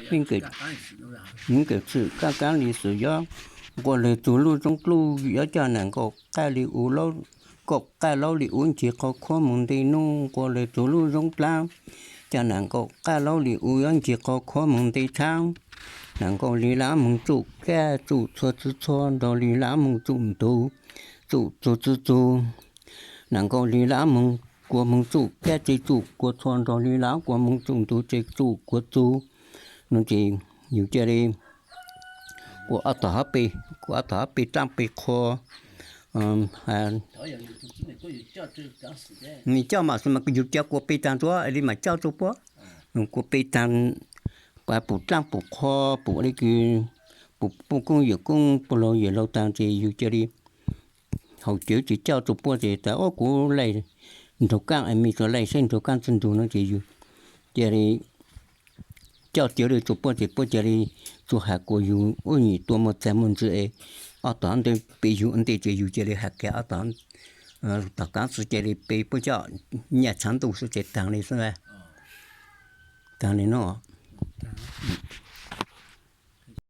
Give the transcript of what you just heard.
Ib nkawm xwm kaj kaab li xwm yob, nqua lawg txug lub zoob dluj yob coj nam nkaum qaj li u, nkaum qaj laub li ub ncig qhov khuab moog nte nuj, nqua lawg txug lub zoob dlaab coj nam nkaum qaj laub li u yob ncig qhov khuab moog nte thaab, nam nkaum li lab moog txuj kaj txuj txhua txhua txhua nrog li lab moog txuj ntug txuj txhua txhua txhua, nam nkaum li lab moog kuas moog txuj kaj txuj kuas txhua nrog li lab kuas moog txuj ntug txuj kuas txhua. Nuav ces yug ca le kuas ob tog hab pe, kuas ob tog hab pe dlaab pe qhua, nws coj mas xwb mas yug ca kuas pe taag ntsuab li mas coj rua puab, kuas pe taag, pum dlaab pum qhua pum le kws, pum puj koob yawm koob puj laug yawm laug taag ces yug ca le haus cawv ces coj rua puab ces tas, Ob, kuv laij nraug kaab es mej txug laij saib nraug kaab tsi ntug no ces yug ca le coj tiav le rua puab ces puab ca le txug has kuas yug ua nyam tua muaj txag muaj ntxwv es ob tog ntawd pe yug ua ntej ces yug ca le has kag ob tog, tom kaab xwb ca le pe puab coj nyaj tshaav ntuj xwb ces taag le xwb, taag le nuav.